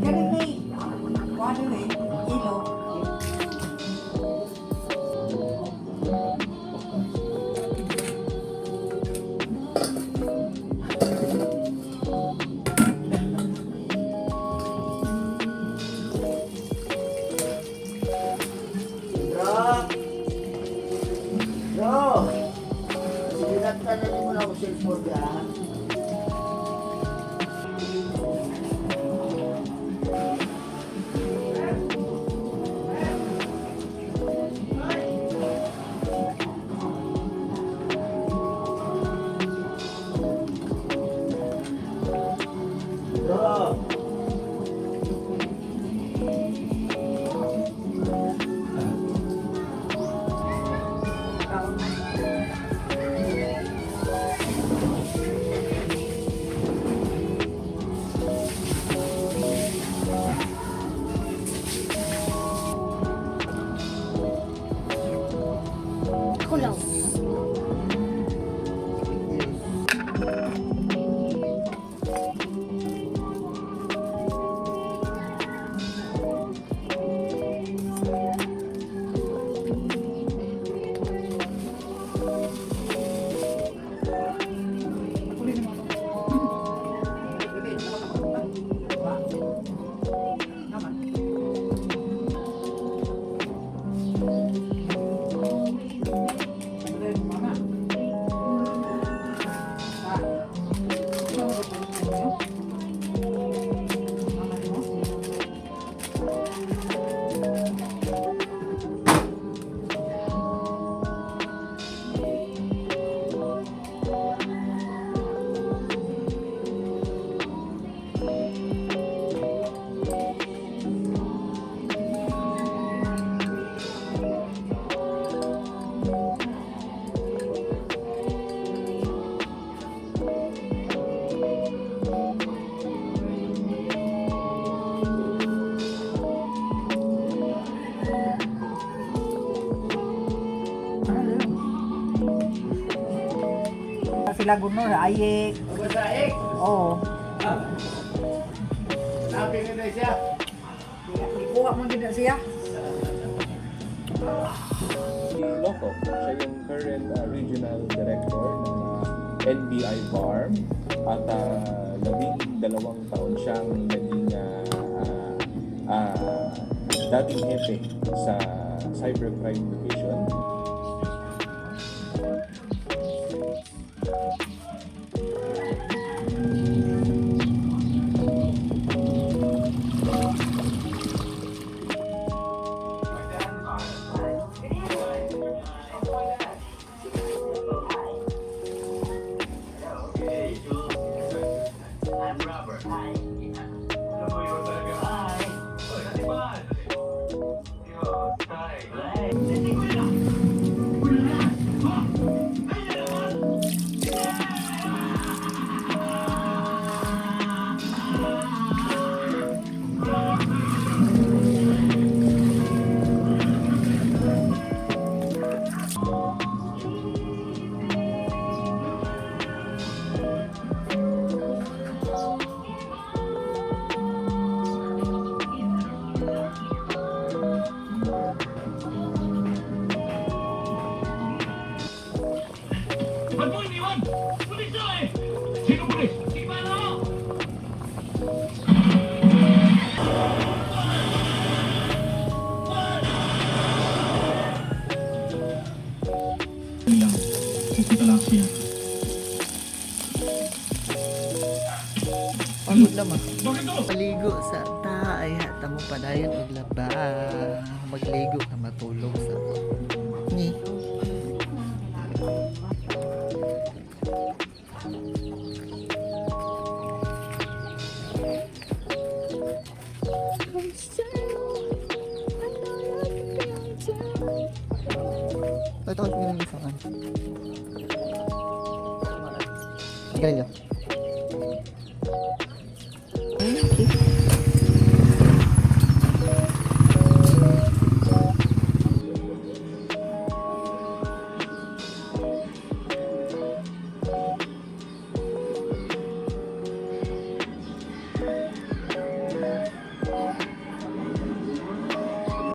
Galing may kuan eh, ilo. Bro! Bro! Sige na, tanan mo na ako cellphone ka. Bro! Ako lang. Sila guno, ayek. Oo. Sabi na siya. Ikuha mo gid na siya. Si Loco, siya yung current regional director ng NBI BARMM at 12 taon siyang naging dating hepe sa Cybercrime Division. Pagod naman. Maligo sa ta ay hata mo padayon og laba. Magligo na matulog sa ni. Ito, ito, ito, ito, ito. Galing.